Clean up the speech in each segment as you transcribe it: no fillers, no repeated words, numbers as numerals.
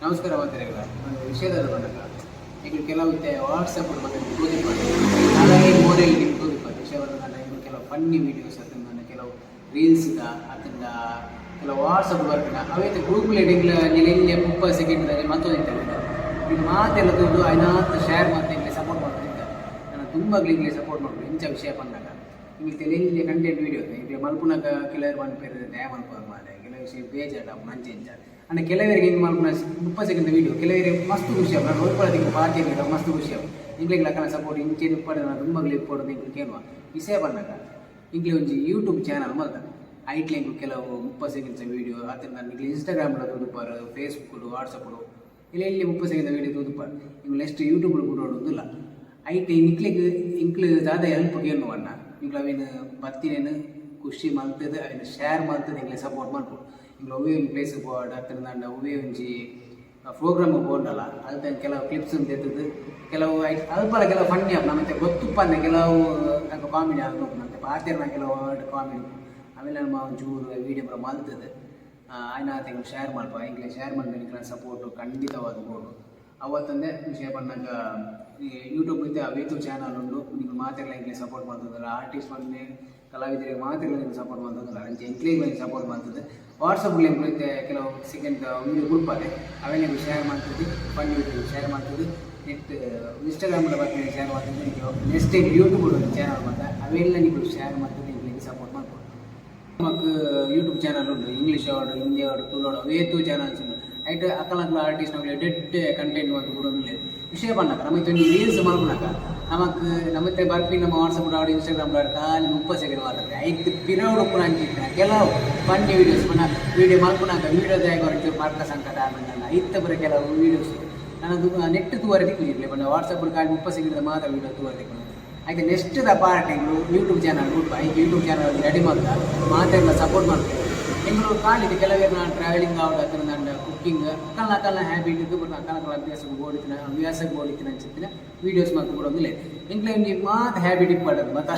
ನಮಸ್ಕಾರ ಮಾತೆರೆಗ್ಲ. ವಿಷಯದ ಪನ್ನಗ ಎಂಕುಲು ಕೆಲವು ಇತ್ತೆ ವಾಟ್ಸಪ್ ಮತ್ತೆ ತೂದಿಪ್ಪರು, ನಾಲಾಯಿ ಮೋರೆಲ್ ನಿಮ್ಗೆ ತೂದಿಪ್ಪರು. ವಿಷಯ ಪನ್ನಗ ಎಂಕುಲು ಕೆಲವು ಫನ್ನಿ ವೀಡಿಯೋಸ್ ಅತ್ತಂಡ ಕೆಲವು ರೀಲ್ಸ್ದ ಅತ್ತಂಡ ಕೆಲವು ವಾಟ್ಸಪ್ ಬರ್ಪಿನ ಅವೇತೆ ಗ್ರೂಪ್ ಎಂಕ್ಲ ಎಲ್ಲಿ 30 ಸೆಕೆಂಡ್ ಮತ್ತೊಂದು ಇದು ಮಾತೆಲ್ಲ ತೂದು ಐನಾತ್ ಶೇರ್ ಮತ್ತೆ ಎಂಕ್ಲೆ ಸಪೋರ್ಟ್ ಮಾಡ್ತಿದ್ದ. ನಾನು ತುಂಬ ಎಂಕ್ಲೆ ಸಪೋರ್ಟ್ ಮಾಡ್ಬೇಕು. ಇಂಚ ವಿಷಯ ಪನ್ನಗ ಎಂಕ್ಲೆ ಎಲ್ಲಿ ಕಂಟೆಂಟ್ ವೀಡಿಯೋ ಎಂಕ್ಲೆ ಮಲ್ಪುನಗ ಕೆಲವರು ಪನ್ಪೆರ್, ದಾಯೆ ಮಲ್ಪುವ ಮಾರೆ, ಕೆಲವು ವಿಷಯ ಬೇಜಾರ್ ಅಂಚೆ ಇಂಚ. ಅಂಡ ಕೆಲವರಿಗೆ ಹಿಂಗೆ ಮಲ್ಪುನ 30 ಸೆಕೆಂಡ್ ವೀಡಿಯೋ ಕೆಲವರಿಗೆ ಮಸ್ತ್ ಖುಷಿ ಆಪುಂಡು. ಒಲ್ಪ ತಿಂಕ್ ಪಾತೆರ್ಗ ಮಸ್ತ್ ಖುಷಿ ಆಪುಂಡು. ಎಂಕ್ಲೆಗ್ ಲಕ್ಕನ ಸಪೋರ್ಟ್ ಇಂಚೆನೆ ಇಪ್ಪಡ್, ದುಂಬಗ್ಲ ಇಪ್ಪೊಡು ಎಂಕ್ಲು ಕೇನುವ. ವಿಷಯ ಪನ್ನಗ ಎಂಕ್ಲೆ ಒಂಜಿ ಯೂಟ್ಯೂಬ್ ಚಾನಲ್ ಮಲ್ತ. ಐಟ್ಲೆ ಎಂಕ್ಲು ಕೆಲವು 30 ಸೆಕೆಂಡ್ಸ್ ವೀಡಿಯೋ ಅತ್ತಂಡ ನಿಕ್ಲೆ ಇನ್ಸ್ಟಾಗ್ರಾಮ್ ತೂದುಪ್ಪರ್, ಫೇಸ್ಬುಕ್, ವಾಟ್ಸಪ್, ಇಲ್ಲ ಇಲ್ಲಿ 30 ಸೆಕೆಂಡ್ ವೀಡಿಯೋ ತೂದುಪ್ಪರ್. ಎಂಕ್ಲು ನೆಕ್ಸ್ಟ್ ಯೂಟ್ಯೂಬ್ ಬುಡೋಡು. ಐಟ್ ನಿಕ್ಲೆಗ್ ಎಂಕ್ಲು ದಾದ ಹೆಲ್ಪ್ ಕೇನುವನ್ನ, ನಿಕ್ಲು ಅವೇನು ಬತ್ತಿನೇನು ಖುಷಿ ಮಲ್ತದ ಅವೇನು ಶೇರ್ ಮಲ್ತದ ಎಂಕ್ಲೆ ಸಪೋರ್ಟ್ ಮಲ್ಪೊಡು. ಎಂಕ್ಲು ಒವ್ವೇ ಒಂಜಿ ಪ್ಲೇಸ್ ಪೋವಡ್ ಅತ್ತಂಡ ಒವ್ವೇ ಒಂಜಿ ಪ್ರೋಗ್ರಾಮ್ ಪೋಂಡಲ ಅಲ್ತ ಕೆಲವು ಕ್ಲಿಪ್ಸ್ ತೆತ್ತದು ಕೆಲವು ಅಲ್ಪಲ ಕೆಲವು ಫನ್ನಿ ಆಪುಂಡು. ನಮ್ಮತ್ತೆ ಗೊತ್ತುಪ್ಪಂದೆ ಕೆಲವು ನಂಗೆ ಕಾಮಿಡಿ ಆಗ ಮತ್ತೆ ಪಾತೆರ್ನ ಕೆಲವು ಕಾಮಿಡಿ ಅವೆಲ್ಲ ನಮ್ಮ ಒಂಚೂರು ವೀಡಿಯೋ ಪೂರ ಮಲ್ತದ ಆಯ್ನಾತ್ ಎಂಕ್ಲು ಶೇರ್ ಮಲ್ಪ. ಎಂಕ್ಲೆ ಶೇರ್ ಮಲ್ಪೆ ನಿಕ್ಲೆನ ಸಪೋರ್ಟ್ ಖಂಡಿತವಾದ್ ಬೋಡು. ಅವತ್ತಂದೆ ವಿಷಯ ಪನ್ನಗ ಈ ಯೂಟ್ಯೂಬ್ ಇತ್ತೆ ಅವೇತು ಚಾನಲ್ ಉಂಡು. ನಿಕ್ಲು ಮಾತೆರ್ಲ ಎಂಕ್ಲೆ ಸಪೋರ್ಟ್ ಮಲ್ತದಲ್ಲ. ಆರ್ಟಿಸ್ಟ್ ಪನ್ನೆ ಕಲಾವಿದರಿಗೆ ಮಾತೆರ್ಲ ನಿಕ್ಲು ಸಪೋರ್ಟ್ ಮಲ್ತದಲ್ಲ. ಅಂಚೆ ಎಂಕ್ಲೆಗ್ ಸಪೋರ್ಟ್ ಮಲ್ತದೆ. ವಾಟ್ಸಪ್ ಎಂಕ್ಲು ಇತ್ತೆ ಕೆಲವು ಸೆಕೆಂಡ್ ವೀಡಿಯೋ ಬುಡ್ಪಾದೆ, ಅವೆಲ್ಲ ಎಂಕ್ಲು ಶೇರ್ ಮಲ್ತದೆ, ಫನ್ನಿ ವೀಡಿಯೋ ಶೇರ್ ಮಲ್ತದೆ. ನೆಕ್ಸ್ಟ್ ಇನ್ಸ್ಟಾಗ್ರಾಮ್ ಬರ್ಪಿನ ಶೇರ್ ಮಲ್ತದೆ. ನಿಕ್ಲು ನೆಕ್ಸ್ಟ್ ಯೂಟ್ಯೂಬ್ ಒಂದು ಚಾನಲ್ ಮಲ್ತ, ಅವೆಲ್ಲ ನಿಕ್ಲು ಶೇರ್ ಮಲ್ತದೆ ಎಂಕ್ಲೆಗ್ ಸಪೋರ್ಟ್ ಮಲ್ಪೊಡು. ನಮಕ್ ಯೂಟ್ಯೂಬ್ ಚಾನಲ್ ಉಂಡು. ಇಂಗ್ಲೀಷ್ ಆವಡ್, ಹಿಂದಿ ಆವಡ್, ತುಳು ಆವಡ್, ಅವೇತು ಚಾನಲ್ಸ್ ಉಂಡು. ಐಟ್ ಅಕಲ್ನಕಲ್ ಆರ್ಟಿಸ್ಟ್ ನಕುಲು ಎಡ್ಡೆಡ್ಡೆ ಕಂಟೆಂಟ್ ಮಲ್ತ್ ಬುಡೊಂದುಲ್ಲೆರ್. ವಿಷಯ ಪನ್ನಗ ನಮ ಇತ್ತೆ ಒಂಜಿ ರೀಲ್ಸ್ ಮಲ್ಪುನಗ ನಮಕ್ ನಮತ್ತೆ ಬರ್ಪಿ ನಮ್ಮ ವಾಟ್ಸಪ್ ಆವಡ್, ಇನ್ಸ್ಟಾಗ್ರಾಮ್ ಆವಡ್, ಖಾಲಿ 30 ಸೆಕೆಂಡ್ ಮಾತ್ರ. ಐಕ್ ಪಿರವುಡು ಉಪ್ಪುನ ಅಂಚಿತ್ತಿನ ಕೆಲವು ಫನ್ನಿ ವೀಡಿಯೋಸ್ ಪಂಡ ವೀಡಿಯೋ ಮಲ್ಪುನಗ ವೀಡಿಯೋ ದಾಯೆ ಒಂಚೂರು ಮರ್ಕ ಸಂಕಟ ಆನಂದ ಇತ್ತ ಪೂರ ಕೆಲವು ವೀಡಿಯೋಸ್ ನಾನು ನೆಟ್ ತೂವರೆ ತಿಕ್ಕುಜಿರ್ಲೆ. ಪಂಡ ವಾಟ್ಸಪ್ ಖಾಲಿ 30 ಸೆಕೆಂಡ್ ಮಾತ್ರ ವೀಡಿಯೋ ತೂವರೆ ತಿಕ್ಕುನು. ಐತೆ ನೆಕ್ಸ್ಟ್ the part ಎಂಕ್ಲು ಯೂಟ್ಯೂಬ್ ಚಾನಲ್ ಬುಡ್ಪ. ಐಕ್ ಯೂಟ್ಯೂಬ್ ಚಾನಲ್ ರೆಡಿ ಮಲ್ತ ಮಾತೆರ್ಲ ಸಪೋರ್ಟ್ ಮಲ್ಪುವೆ. ಎಂಕ್ಲು ಖಾಲಿ ಕೆಲವೆರ್ನ ಟ್ರಾವೆಲಿಂಗ್ ಆವಡ್ ಅತ್ತಂಡ ಕುಕ್ಕಿಂಗ್, ಅಕಲ್ನ ಅಕಲ್ನ ಹ್ಯಾಬಿಟ್ ಬೊಕ್ಕ ಅಕಲ್ನ ಅಕಲ್ನ ಅಭ್ಯಾಸಗ್ ಬೋಡಿತ್ತಿನ ಹವ್ಯಾಸಗ್ ಬೋಡಿತ್ತಿನ ಅಂಚಿತ್ತಿನ ವೀಡಿಯೋಸ್ ಮಲ್ತ್ ಬುಡೊಂದುಲ್ಲೆರ್. ಎಂಕ್ಲೆ ಒಂಜಿ ಮಾತ ಹ್ಯಾಬಿಟ್ ಇಪ್ಪಡದು ಮತ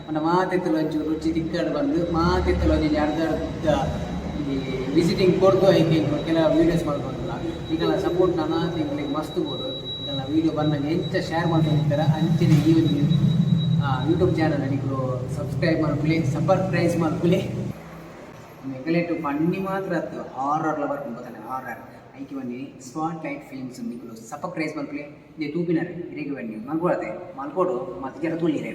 ಪಂಡ ಮಾತೆತ್ತಲ ಒಂಚೂರು ರುಚಿ ತಿಕ್ಕಡ್ ಬಂದು ಮಾತೆತ್ತಲ ಒಂಜಿ ಅರ್ಧ ಅರ್ಧ ಈ ವಿಸಿಟಿಂಗ್ ಕೊರ್ದು ಐಕ್ ಎಂಕ್ಲು ಕೆಲವು ವೀಡಿಯೋಸ್ ಮಲ್ಪೊಂದುಲ್ಲ. ನಿಕಲ್ನ ಸಪೋರ್ಟ್ ನನಾತ್ ಎಂಕ್ಲೆಗ್ ಮಸ್ತ್ ಬೋಡು. ನಿಕಲ್ನ ವೀಡಿಯೋ ಬನ್ನಗ ಎಂಚ ಶೇರ್ ಮಲ್ತೊಂದಿತ್ತರ ಅಂಚನೆ ಈ ಒಂಜಿ ಯೂಟ್ಯೂಬ್ ಚಾನಲ್ ನಿಕುಲು ಸಬ್ಸ್ಕ್ರೈಬ್ ಮಲ್ಪುಲೆ, ಸಬರ್ಪ್ರೈಸ್ ಮಲ್ಪುಲೆ. ನೆಗ್ಲೆಕ್ಟ್ ಫನ್ನಿ ಮಾತ್ರ ಅತ್ತು, ಹಾರರ್ಲ ಬರ್ಪುಂಡು ಗೊತ್ತಾನೆ, ಹಾರರ್. ಐಕೆ ಬನ್ನಿ ಸ್ಪಾಟ್ ಲೈಟ್ ಫಿಲ್ಮ್ಸ್. ನಿಕುಲು ಸಬಸ್ಕ್ರೈಬ್ ಮಲ್ಪುಲೆ. ಇಂದೆ ತೂಪಿನರೆ ಇರೆಗ್ ಬನ್ನಿ ಮಲ್ಪೊಡತೆ ಮಲ್ಪೊಡು ಮತ್ತೆ ಜರ ತುಲ್ಲಿರೆ.